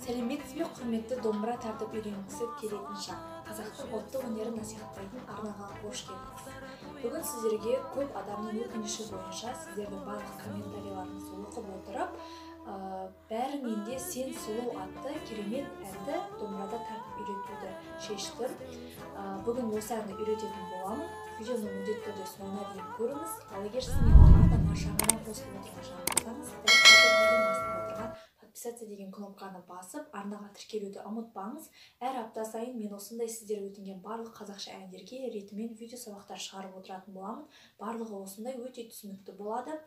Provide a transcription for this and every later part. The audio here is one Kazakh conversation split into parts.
Сәлеметсіз бе, құрметті домбыра тартып үйренгісі келетін жан. Қазақтың ұлттық өнерін насихаттайтын арнаға қош келдіңіз. Бүгін сіздерге көп адамның өтініші бойынша сіздердің барлық комментарийлеріңізді оқып отырып, бәрінен де Сен сұлу атты керемет әнді домбырада тартып үйретуді шештім. Бүгін осы әнді үйрететін боламын. Видеоны міндетті түрде соңына дейін көріңіз. Ал егер сіз менің арнама жаңадан қосылып отырған жан болсаңыз, дәл қазір видеоның астында отырған подписаться деген кнопканы басып, арнаға тіркелуді ұмытпаңыз. Әр апта сайын мен осындай сіздер өтінген барлық қазақша әндерге ретімен видео сабақтар шығарып отыратын боламын. Барлығы осындай өте түсінікті болады.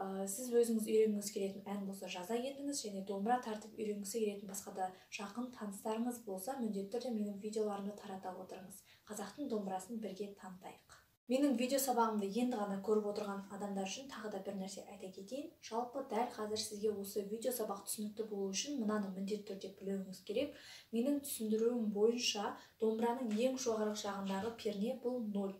Сіз өзіңіз үйренгіңіз келетін ән болса жаза кетіңіз, және домбыра тартып үйренгісі келетін басқа да жақын таныстарыңыз болса, міндетті түрде менің видеоларымды тарата отырыңыз. Қазақтың домбырасын бірге танытайық. Менің видео сабағымды енді ғана көріп отырған адамдар үшін тағы да бір нәрсе айта кетейін. Жалпы дәл қазір сізге осы видео сабақ түсінікті болу үшін мынаны міндетті түрде білуіңіз керек. Менің түсіндіруім бойынша домбыраның ең жоғарғы жағындағы перне бұл 0.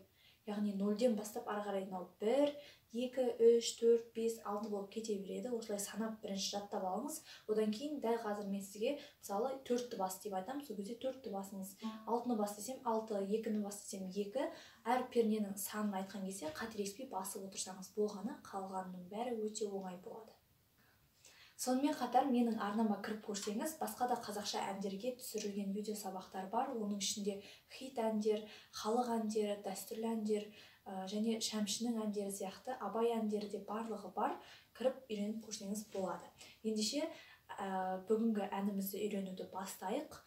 Яғни 0-ден бастап ары қарай мынау 1, 2, 3, 4, 5, 6 болып кете береді. Осылай санап бірінші жаттап алыңыз. Одан кейін дәл қазір мен сізге мысалы 4-ті бас деп айтамын. Сол кезде 4-ті басыңыз. 6-ны бас десем 6, 2-ні бас десем 2. Әр перненің санын айтқан кезде қателеспей басып отырсаңыз болғаны, қалғанының бәрі өте оңай болады. Сонымен қатар менің арнама кіріп көрсеңіз, басқа да қазақша әндерге түсірілген видео сабақтар бар. Оның ішінде хит әндер, халық әндері, дәстүрлі әндер, және Шәмшінің әндері сияқты Абай әндері де барлығы бар. Кіріп үйреніп көрсеңіз болады. Ендеше, бүгінгі әнімізді үйренуді бастайық.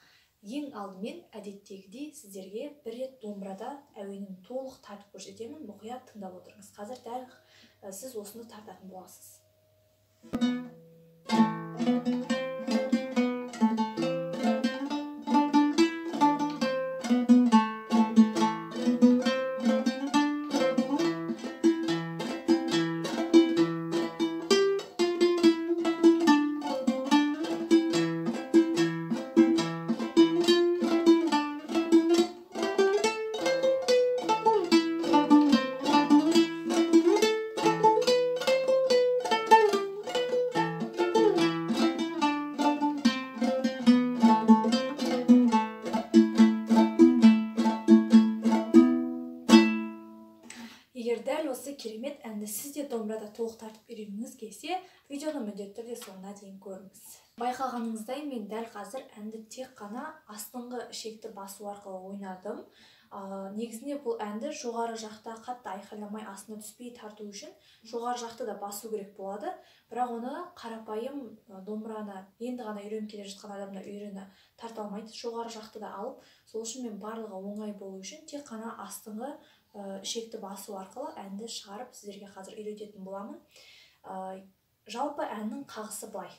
Ең алдымен әдеттегідей сіздерге бір рет домбырада әуенін толық тартып көрсетемін. Мұқият тыңдап отырыңыз. Қазір дәл сіз осыны тартатын боласыз. Егер дәл осы керемет әнді сіз де домбырада толық тартып үйренгіңіз келсе, видеоны міндетті түрде соңына дейін көріңіз. Байқағаныңыздай, мен дәл қазір әнді тек қана астыңғы ішекті басу арқылы ойнадым. Негізінде бұл әнді жоғары жақта қатты айқайламай астына түспей тарту үшін жоғары жақты да басу керек болады. Бірақ оны қарапайым домбыраны енді ғана үйреніп келе жатқан адамдар үйрене тарта алмайды. Жоғары жақты да алып, сол үшін мен барлығы оңай болу үшін тек қана астыңғы ішекті басу арқылы әнді шығарып сіздерге қазір үйрететін боламын. Жалпы әннің қағысы былай: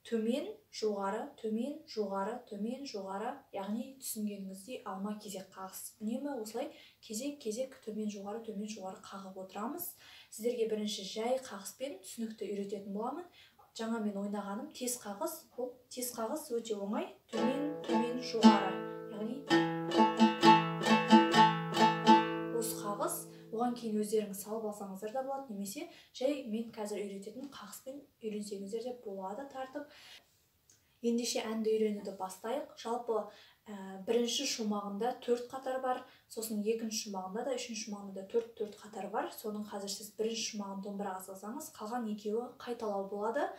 төмен, жоғары, төмен, жоғары, төмен, жоғары, яғни түсінгеніңіздей алма кезек қағыс. Үнемі осылай кезек-кезек төмен, жоғары, төмен, жоғары қағып отырамыз. Сіздерге бірінші жай қағыспен түсінікті үйрететін боламын. Жаңа мен ойнағаным тез қағыс, бұл тез қағыс өте оңай, төмен, төмен, жоғары, яғни осы қағыс. Оған кейін өздеріңіз салып алсаңыздар да болады, немесе жай мен қазір үйрететін қағыспен үйренсеңіздер де болады тартып. Ендеше әнді үйренуді бастайық. Жалпы бірінші шумағында 4 қатар бар, сосын екінші шумағында да, үшінші шумағында да 4-4 қатар бар. Соның қазір сіз бірінші шумағын домбыраға салсаңыз, қалған екеуі қайталау болады.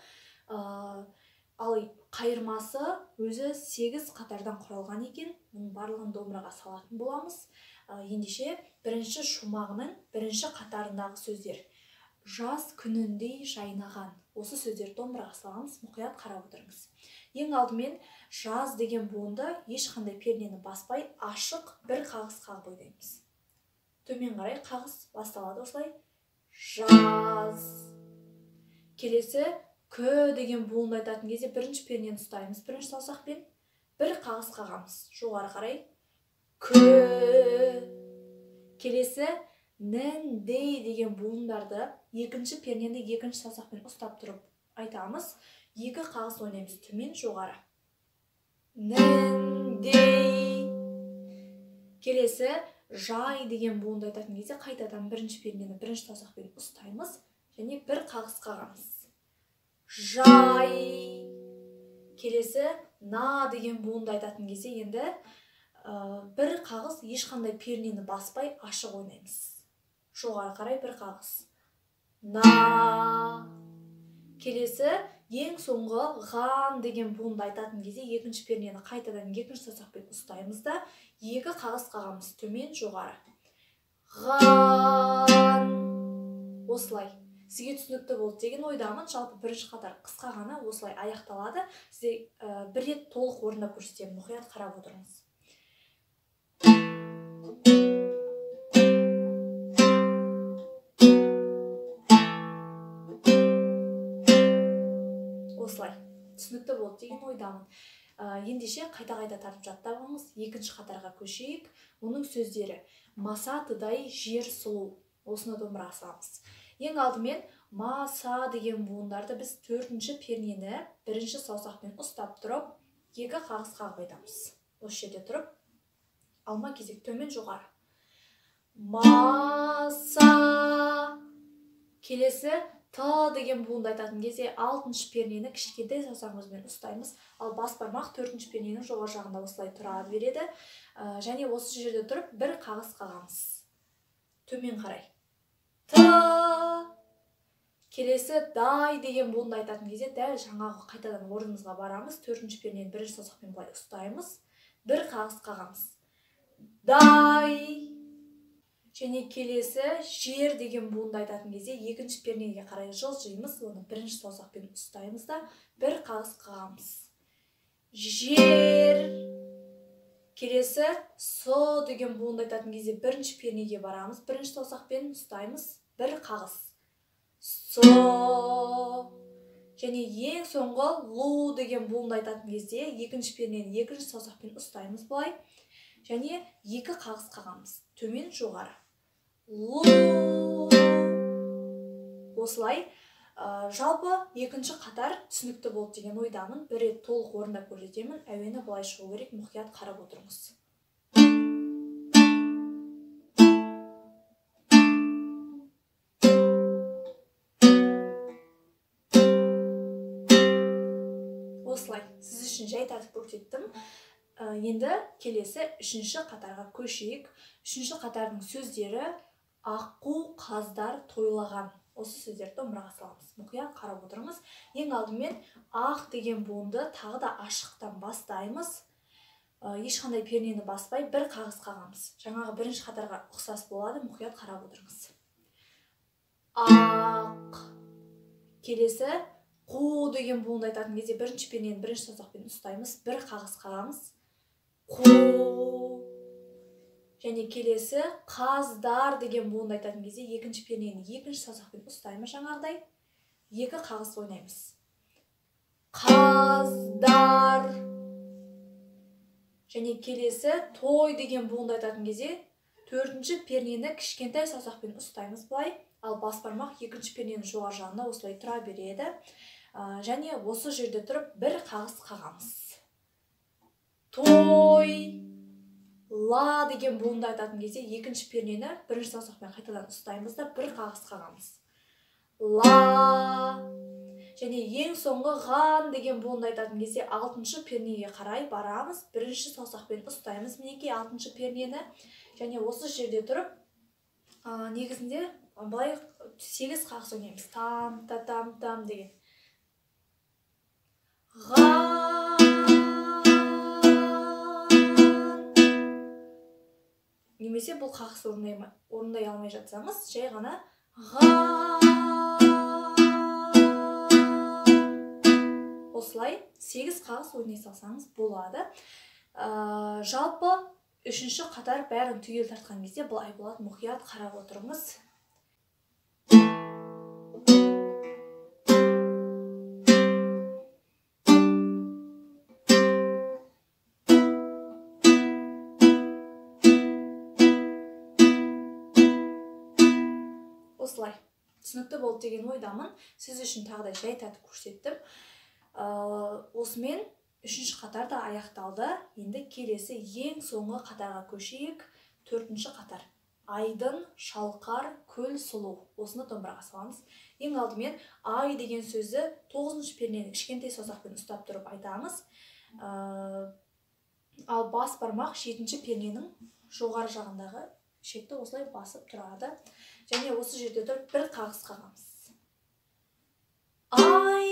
Ал қайырмасы өзі 8 қатардан құралған екен. Бұның барлығын домбыраға салатын боламыз. Ендеше бірінші шумағының бірінші қатарындағы сөздер: жаз күніндей жайнаған. Осы сөздерді домбыраға саламыз. Мұқият қарап отырыңыз. Ең алдымен жаз деген буынды ешқандай пернені баспай ашық бір қағыс қағып ойнаймыз. Төмен қарай қағыс басталады осылай. Жаз. Келесі кү деген буынды айтатын кезде бірінші пернені ұстаймыз, бірінші саусақпен бір қағыс қағамыз. Жоғары қарай кү. Келесі ніндей деген буындарды екінші пернені екінші саусақпен ұстап тұрып айтамыз. Екі қағыс ойнаймыз, төмен, жоғары. Ніндей. Келесі жай деген буынды айтатын кезде қайтадан бірінші пернені бірінші саусақпен ұстаймыз. Және бір қағыс қағамыз. Жай. Келесі на деген буынды айтатын кезде енді бір қағыс ешқандай пернені баспай ашық ойнаймыз. Жоғары қарай бір қағыс. На. Келесі ең соңғы ған деген буынды айтатын кезде екінші пернені қайтадан екінші саусақпен ұстаймыз да екі қағыс қағамыз, төмен жоғары. Ған. Осылай. Сізге түсінікті болды деген ойдамын. Жалпы бірінші қатар қысқа ғана осылай аяқталады. Сізге бір рет толық орындап көрсетемін. Мұқият қарап отырыңыз. Осылай. Түсінікті болды деген ойдамын. Ендеше қайта-қайта тартып жаттап алыңыз. Екінші қатарға көшейік. Оның сөздері масатыдай жер сұлу. Осыны домбыраға саламыз. Ең алдымен маса деген буындарды біз төртінші пернені бірінші саусақпен ұстап тұрып, екі қағыс қағып айтамыз. Осы жерде тұрып, алма кезек төмен жоғары. Маса. Келесі т деген буынды айтатын кезде алтыншы пернені кішкентай саусағымызбен ұстаймыз, ал бас бармақ төртінші перненің жоғары жағында осылай тұра береді. Және осы жерде тұрып бір қағыс қағамыз. Төмен қарай. Т. Келесі дай деген буынды айтатын кезде дәл жаңағы қайтадан орнымызға барамыз. Төртінші пернені бірінші саусақпен былай ұстаймыз. Бір қағыс қағамыз. Дай. Және келесі жер деген буынды айтатын кезде екінші пернеге қарай жылжимыз, оны бірінші саусақпен ұстаймыз да бір қағыс қағамыз. Жер. Келесі со деген буынды айтатын кезде бірінші пернеге барамыз, бірінші саусақпен ұстаймыз, бір қағыс. Со. Және ең соңғы лу деген буынды айтатын кезде екінші пернені екінші саусақпен ұстаймыз былай. Және екі қағыс қағамыз. Төмен жоғары. Лу. Осылай. Жалпы екінші қатар түсінікті болды деген ойдамын. Бір рет толық орындап көрсетемін. Әуені былай шығу керек, мұқият қарап отырыңыз. Осылай. Сіз үшін жай тартып көрсеттім. Енді келесі үшінші қатарға көшейік. Үшінші қатардың сөздері аққу қаздар тойлаған. Осы сөздерді домбыраға саламыз. Мұқият қарап отырыңыз. Ең алдымен ақ деген буынды тағы да ашықтан бастаймыз. Ешқандай пернені баспай бір қағыс қағамыз. Жаңағы бірінші қатарға ұқсас болады. Мұқият қарап отырыңыз. Ақ. Келесі қу деген буынды айтатын кезде бірінші пернені бірінші саусақпен ұстаймыз. Бір қағыс қағамыз. Қу. Және келесі қаздар деген буынды айтатын кезде екінші пернені екінші саусақпен ұстаймыз жаңағыдай. Екі қағыс ойнаймыз. Қаздар. Және келесі той деген буынды айтатын кезде төртінші пернені кішкентай саусақпен ұстаймыз былай, ал бас бармақ екінші перненің жоғары жағында осылай тұра береді. Және осы жерде тұрып бір қағыс қағамыз. Той. Ла деген буынды айтатын кезде екінші пернені бірінші саусақпен қайтадан ұстаймыз да бір қағыс қағамыз. Ла. Және ең соңғы ған деген буынды айтатын кезде алтыншы пернеге қарай барамыз. Бірінші саусақпен ұстаймыз мінекей алтыншы пернені. Және осы жерде тұрып негізінде былай 8 қағыс ойнаймыз. Там, та, там, там деген. Ған. Немесе бұл қағыс орындай алмай жатсаңыз, жай ғана ған. Осылай 8 қағыс ойнай салсаңыз болады. Жалпы үшінші қатар бәрін түгел тартқан кезде былай болады. Мұқият қарап отырыңыз. Осылай. Түсінікті болды деген ойдамын. Сіз үшін тағы да жай тартып көрсеттім. Осымен үшінші қатар да аяқталды. Енді келесі ең соңғы қатарға көшейік. Төртінші қатар. Айдын, шалқар, көл, сұлу. Осыны домбыраға саламыз. Ең алдымен ай деген сөзді 9-шы пернені кішкентай саусақпен ұстап тұрып айтамыз. Ал бас бармақ 7-ші перненің жоғары жағындағы шекті осылай басып тұрады. Және осы жерде тұрып бір қағыс қағамыз. Ай,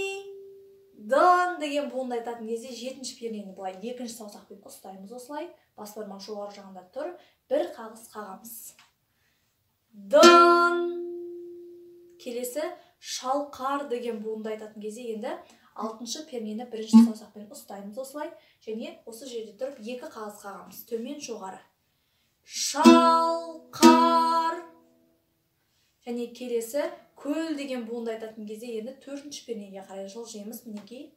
дын деген буынды айтатын кезде 7-ші пернені былай екінші саусақпен ұстаймыз осылай. Бас бармақ жоғары жағында тұр, бір қағыс қағамыз. Дын. Келесі шалқар деген буынды айтатын кезде енді 6-шы пернені бірінші саусақпен ұстаймыз осылай. Және осы жерде тұрып екі қағыс қағамыз, төмен жоғары. Шалқар. Және келесі көл деген буынды айтатын кезде енді 4-ші пернеге қарай жылжимыз. Мінекей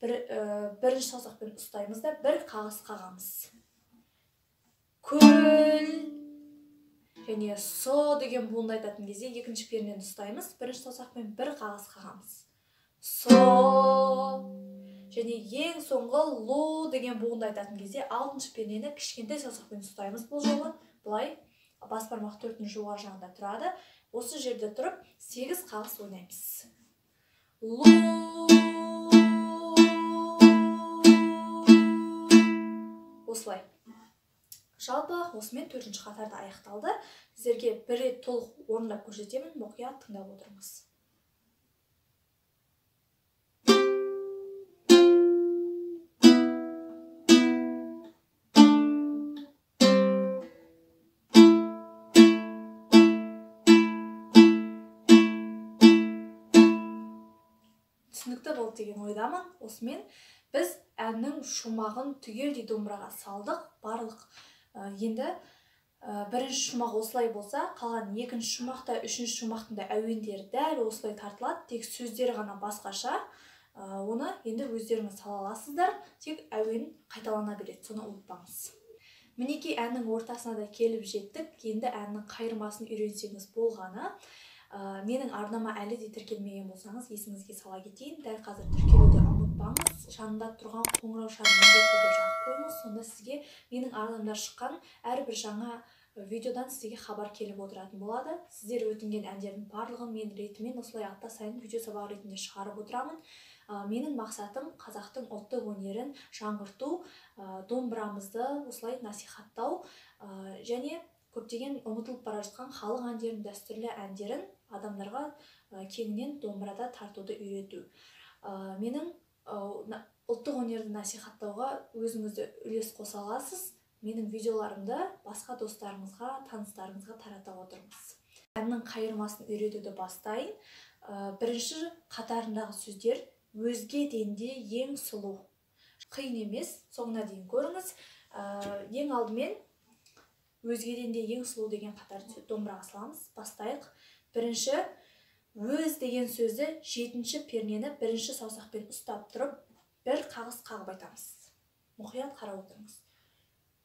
бірінші саусақпен ұстаймыз да бір қағыс қағамыз. Көл. Және со деген буынды айтатын кезде екінші пернені ұстаймыз, бірінші саусақпен бір қағыс қағамыз. Со. Және ең соңғы лу деген буынды айтатын кезде 6-шы пернені кішкентай саусақпен ұстаймыз. Бұл жолы былай бас бармақ 4-дің жоғары жағында тұрады. Осы жерде тұрып 8 қағыс ойнаймыз. Лу. Осылай. Жалпы осымен 4-ші қатарда аяқталды. Сіздерге бір рет толық орындап көрсетемін, мұқият тыңдап отырыңыз. Түсінікті болды деген ойдамын. Осымен біз әннің шумағын түгелдей домбыраға салдық. Барлық енді бірінші шумақ осылай болса, қалған екінші шумақта, үшінші шумақтың да әуендері дәл осылай тартылады, тек сөздері ғана басқаша. Оны енді өздеріңіз сала аласыздар, тек әуен қайталана береді, соны ұмытпаңыз. Мінекей әннің ортасына да келіп жеттік. Енді әннің қайырмасын үйренсеңіз болғаны. Менің арнама әлі де тіркелмеген болсаңыз, есіңізге сала кетейін. Дәл қазір тіркелуді ұмытпаңыз. Жанында тұрған қоңыраушаны міндетті түрде жағып қойыңыз. Сонда сізге менің арнамда шыққан әрбір жаңа видеодан сізге хабар келіп отыратын болады. Сіздер өтінген әндердің барлығын мен ретімен осылай апта сайын видео сабақ ретінде шығарып отырамын. Менің мақсатым қазақтың ұлттық өнерін жаңғырту, домбырамызды осылай насихаттау және көптеген ұмытылып бара жатқан халық әндерін, дәстүрлі әндерін адамдарға кеңінен домбырада тартуды үйрету. Менің ұлттық өнерді насихаттауға өзіңізді үлес қоса аласыз. Менің видеоларымды басқа достарыңызға, таныстарыңызға тарата отырыңыз. Әннің қайырмасын үйретуді бастайын. Бірінші қатарындағы сөздер өзгеден де ең сұлу. Қиын емес, соңына дейін көріңіз. Ең алдымен өзгеден де ең сұлу деген қатарды домбыраға саламыз. Бастайық. Бірінші өз деген сөзді 7-ші пернені бірінші саусақпен ұстап тұрып, бір қағыс қағып айтамыз. Мұқият қарап отырыңыз.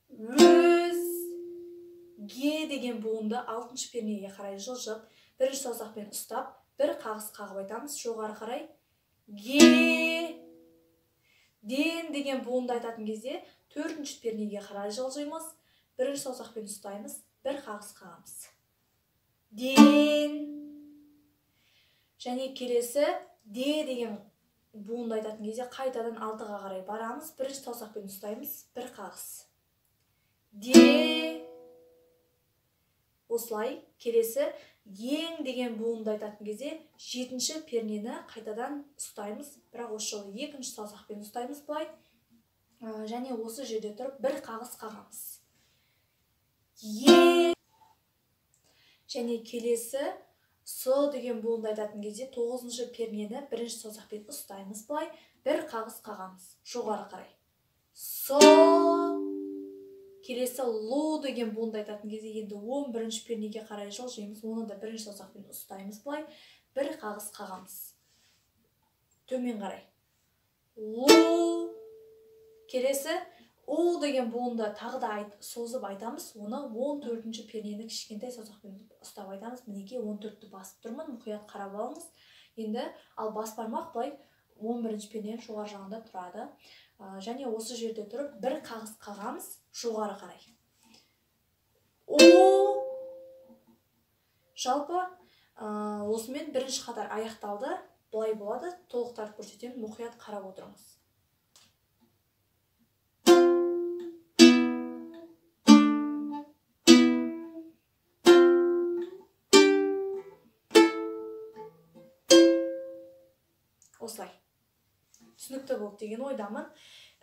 Өз ге деген буынды 6-шы пернеге қарай жылжып, бірінші саусақпен ұстап, бір қағыс қағып айтамыз. Жоғары қарай ге ден деген буынды айтатын кезде 4-ші пернеге қарай жылжимыз. Бірінші саусақпен ұстаймыз, бір қағыс қағамыз. Ден. Және келесі де деген буынды айтатын кезде қайтадан 6-ға қарай барамыз. Бірінші саусақпен ұстаймыз, бір қағыс. Де. Осылай келесі ең деген буынды айтатын кезде 7-ші пернені қайтадан ұстаймыз, бірақ осы жолы екінші саусақпен ұстаймыз былай. Және осы жерде тұрып бір қағыс қағамыз. Е. Және келесі со деген буынды айтатын кезде 9-шы пернені бірінші саусақпен ұстаймыз былай, бір қағыс қағамыз жоғары қарай. Со. Келесі лу деген буынды айтатын кезде енді 11-ші пернеге қарай жылжимыз, оны да бірінші саусақпен ұстаймыз былай, бір қағыс қағамыз. Төмен қарай. Лу. Келесі у деген буынды тағы да созып айтамыз, оны 14-ші пернені кішкентай саусақпен ұстап айтамыз. Мінекей 14-ті басып тұрмын, мұқият қарап алыңыз. Енді ал бас бармақ былай 11-ші перненің жоғары жағында тұрады. Және осы жерде тұрып бір қағыс қағамыз жоғары қарай. У. Жалпы Осымен бірінші қатар аяқталды. Былай болады, толық тартып көрсетемін, мұқият қарап отырыңыз. Осылай. Түсінікті болды деген ойдамын.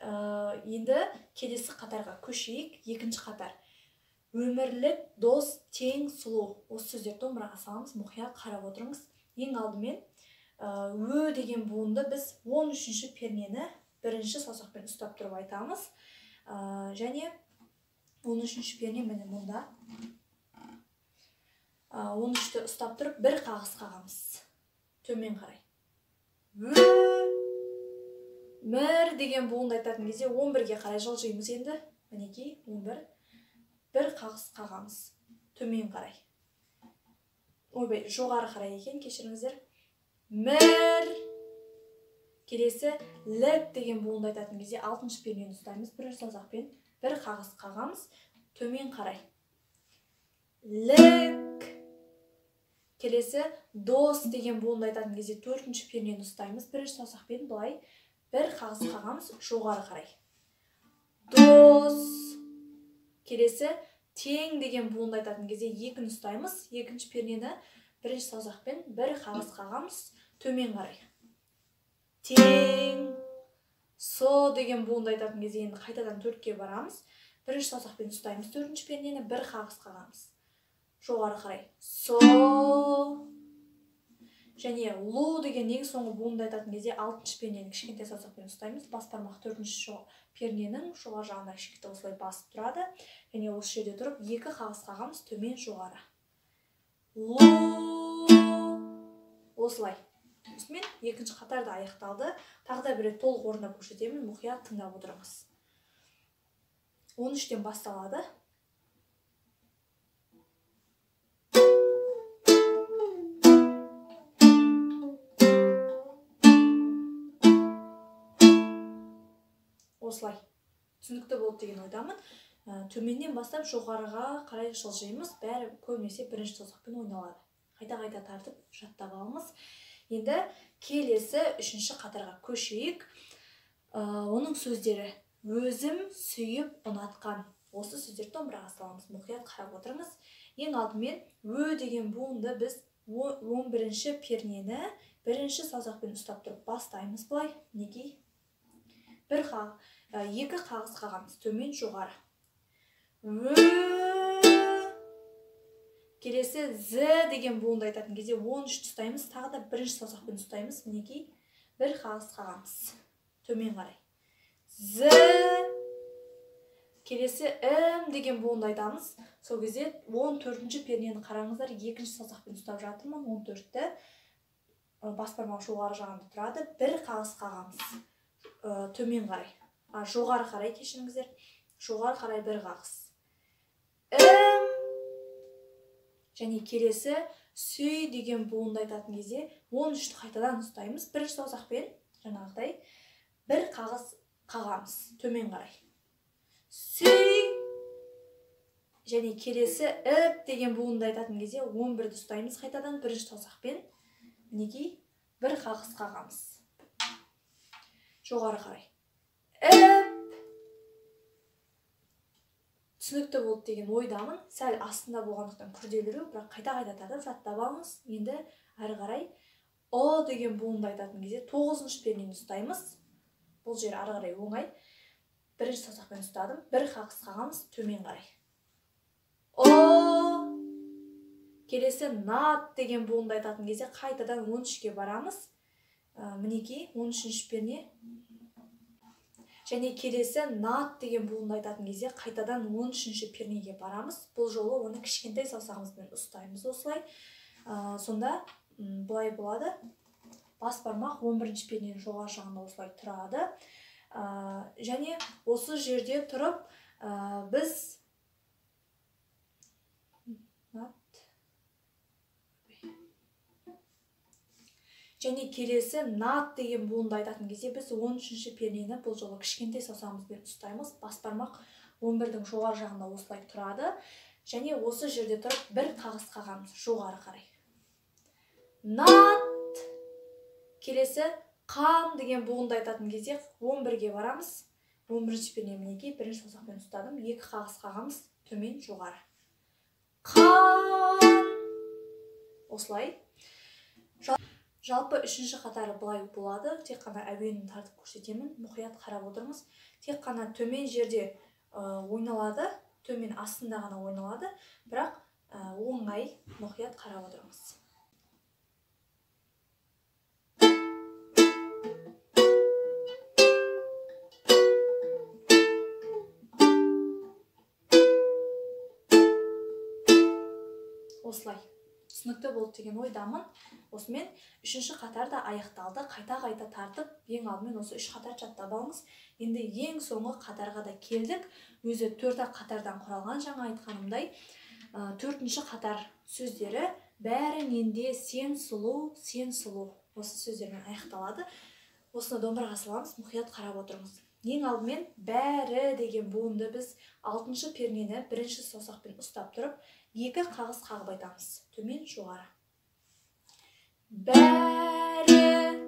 Енді келесі қатарға көшейік. Екінші қатар. Өмірлік, дос, тең, сұлу. Осы сөздерді домбыраға саламыз, мұқият қарап отырыңыз. Ең алдымен ө деген буынды біз 13-ші пернені бірінші саусақпен ұстап тұрып айтамыз. Және 13-ші перне міне мұнда. 13-ті ұстап тұрып бір қағыс қағамыз. Төмен қарай. Ө, мір деген буынды айтатын кезде 11-ге қарай жылжимыз енді. Мінекей 11. Бір қағыс қағамыз. Төмен қарай. Ойбай, жоғары қарай екен, кешіріңіздер. Мір. Келесі лік деген буынды айтатын кезде 6-шы пернені ұстаймыз. Бірінші саусақпен бір қағыс қағамыз. Төмен қарай. Лік. Келесі дос деген буынды айтатын кезде 4-ші пернені ұстаймыз. Бірінші саусақпен былай бір қағыс қағамыз, жоғары қарай. Дос. Келесі тең деген буынды айтатын кезде 2-ні ұстаймыз. Екінші пернені бірінші саусақпен бір қағыс қағамыз, төмен қарай. Тең. Со деген буынды айтатын кезде енді қайтадан 4-ке барамыз. Бірінші саусақпен ұстаймыз 4-ші пернені, бір қағыс қағамыз. Жоғары қарай. Со. Және лу деген ең соңғы буынды айтатын кезде 6-шы пернені кішкентай саусақпен ұстаймыз. Бас бармақ 4-ші перненің жоғары жағында кішкентай осылай басып тұрады. Және осы жерде тұрып 2 қағыс қағамыз, төмен жоғары. Лу. Осылай. Осымен екінші қатар да аяқталды. Тағы да бір рет толық орындап көрсетемін, мұқият тыңдап отырыңыз. 13-тен басталады. Осылай. Түсінікті болды деген ойдамын. Төменнен бастап жоғарыға қарай жылжимыз. Бәрі көбінесе бірінші саусақпен ойналады. Қайта-қайта тартып жаттап алыңыз. Енді келесі үшінші қатарға көшейік. Оның сөздері өзім сүйіп ұнатқан. Осы сөздерді домбыраға саламыз. Мұқият қарап отырыңыз. Ең алдымен ө деген буынды біз 11-ші пернені бірінші саусақпен ұстап тұрып бастаймыз былай. Мінекей. Екі қағыс қағамыз, төмен жоғары. Ө. Келесі з деген буынды айтатын кезде 13-ті ұстаймыз, тағы да бірінші саусақпен ұстаймыз. Мінекей, бір қағыс қағамыз, төмен қарай. З. Келесі м деген буынды айтамыз. Сол кезде 14-ші пернені қараңыздар, екінші саусақпен ұстап жатырмын. 14-ті бас бармақ жоғары жағында тұрады. Бір қағыс қағамыз, төмен қарай. Жоғары қарай, кешіріңіздер. Жоғары қарай бір қағыс. М. Және келесі сүй деген буынды айтатын кезде 13-ті қайтадан ұстаймыз. Бірінші саусақпен жаңағыдай бір қағыс қағамыз, төмен қарай. Сүй. Және келесі іп деген буынды айтатын кезде 11-ді ұстаймыз қайтадан бірінші саусақпен. Мінекей, бір қағыс қағамыз. Жоғары қарай. Іп. Түсінікті болды деген ойдамын. Сәл астында болғандықтан күрделіру, бірақ қайта-қайта тартып жаттап алыңыз. Енді әрі қарай О деген буынды айтатын кезде 9-шы пернені ұстаймыз. Бұл жер әрі қарай оңай. Бірінші саусақпен ұстадым. Бір қағыс қағамыз, төмен қарай. О. Келесі нат деген буынды айтатын кезде қайтадан 13-ке барамыз. Мінекей, 13-ші перне. Және келесі нат деген буынды айтатын кезде қайтадан 13-ші пернеге барамыз. Бұл жолы оны кішкентай саусағымызбен ұстаймыз осылай. Сонда былай болады. Бас бармақ 11-ші перненің жоғары жағында осылай тұрады. Және осы жерде тұрып біз нат. Және келесі нат деген буынды айтатын кезде біз 13-ші пернені бұл жолы кішкентай саусағымызбен ұстаймыз. Бас бармақ 11-дің жоғары жағында осылай тұрады. Және осы жерде тұрып бір қағыс қағамыз, жоғары қарай. Нат. Келесі қан деген буынды айтатын кезде 11-ге барамыз. 11-ші перне мінекей бірінші саусақпен ұстадым. 2 қағыс қағамыз, төмен жоғары. Қан. Осылай. Жалпы үшінші қатары былай болады. Тек қана әуенін тартып көрсетемін. Мұқият қарап отырыңыз. Тек қана төмен жерде ойналады, төмен астында ғана ойналады, бірақ оңай, мұқият қарап отырыңыз. Осылай. Түсінікті болды деген ойдамын. Осымен үшінші қатар да аяқталды. Қайта-қайта тартып, ең алдымен осы үш қатар жаттап алыңыз. Енді ең соңғы қатарға да келдік. Өзі төрт-ақ қатардан құралған, жаңа айтқанымдай. Төртінші қатар сөздері бәрінен де сен сұлу, сен сұлу. Осы сөздермен аяқталады. Осыны домбыраға саламыз, мұқият қарап отырыңыз. Ең алдымен бәрі деген буынды біз алтыншы пернені бірінші саусақпен ұстап тұрып, 2 қағыс қағып айтамыз. Төмен жоғары. Бәрі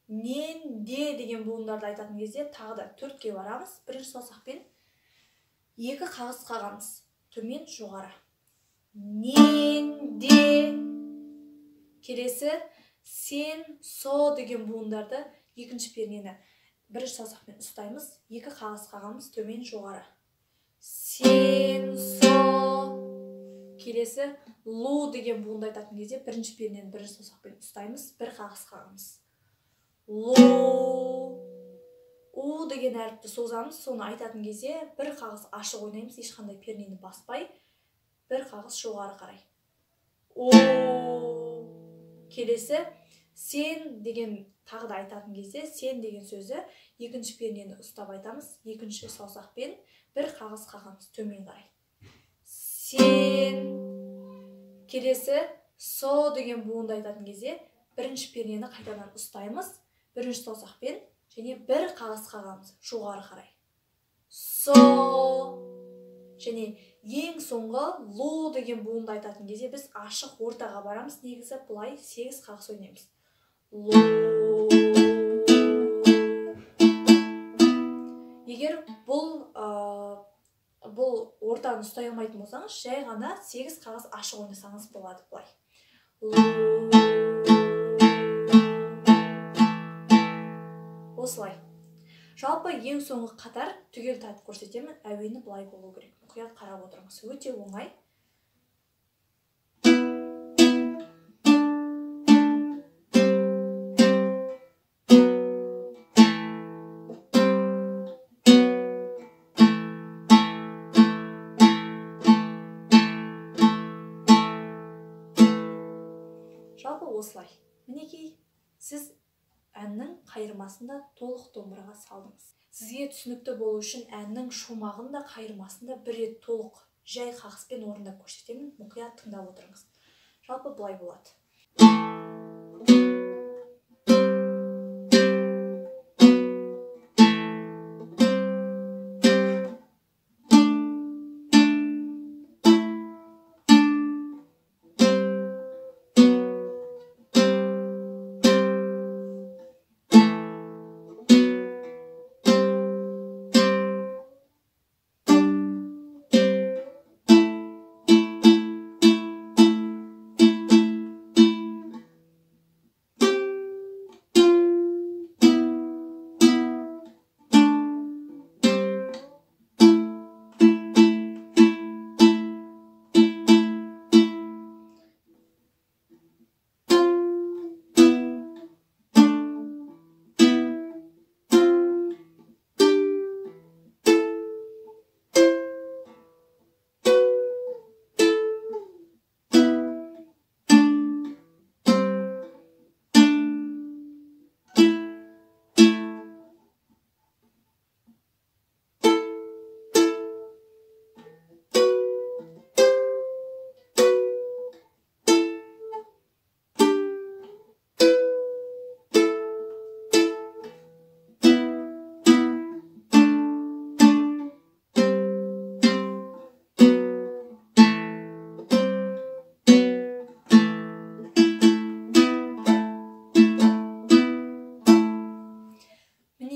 нен де деген буындарды айтатын кезде тағы да 4-ке барамыз. Бірінші саусақпен 2 қағыс қағамыз. Төмен жоғары. Нен де. Келесі сен, со деген буындарды екінші пернені бірінші саусақпен ұстаймыз, 2 қағыс қағамыз, төмен жоғары. Сен, со. Келесі лу деген буынды айтатын кезде бірінші пернені бірінші саусақпен ұстаймыз, 1 қағыс қағамыз. Лу. У деген әріпті созамыз, соны айтатын кезде 1 қағыс ашық ойнаймыз, ешқандай пернені баспай, 1 қағыс жоғары қарай. У. Келесі сен деген тағы да айтатын кезде сен деген сөзі екінші пернені ұстап айтамыз, екінші саусақпен 1 қағыс қағамыз, төмен қарай. Сен. Келесі со деген буынды айтатын кезде бірінші пернені қайтадан ұстаймыз, бірінші саусақпен және 1 қағыс қағамыз, жоғары қарай. Со. Және ең соңғы лу деген буынды айтатын кезде біз ашық ортаға барамыз, негізі былай 8 қағыс ойнаймыз. Лу. Егер бұл ортаны ұстай алмайтын болсаңыз, жай ғана 8 қағыс ашық ойнасаңыз болады былай. Лу. Осылай. Жалпы ең соңғы қатар түгел тартып көрсетемін, әуені былай болу керек. Мұқият қарап отырыңыз. Өте оңай. Жалпы осылай. Мінекей, сіз әннің қайырмасын да толық домбыраға салдыңыз. Сізге түсінікті болу үшін әннің шумағын да қайырмасын да бір рет толық жай қағыспен орындап көрсетемін. Мұқият тыңдап отырыңыз. Жалпы былай болады.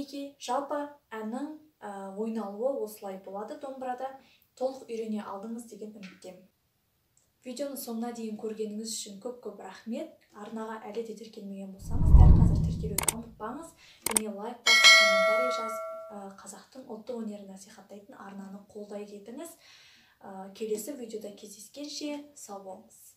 Мінекей, жалпы әннің ойналуы осылай болады домбырада. Толық үйрене алдыңыз деген үміттемін. Видеоны соңына дейін көргеніңіз үшін көп-көп рахмет. Арнаға әлі де тіркелмеген болсаңыз, дәл қазір тіркелуді ұмытпаңыз. Және лайк басып, комментарий жазып, қазақтың ұлттық өнерін насихаттайтын арнаны қолдай кетіңіз. Келесі видеода кездескенше сау болыңыз.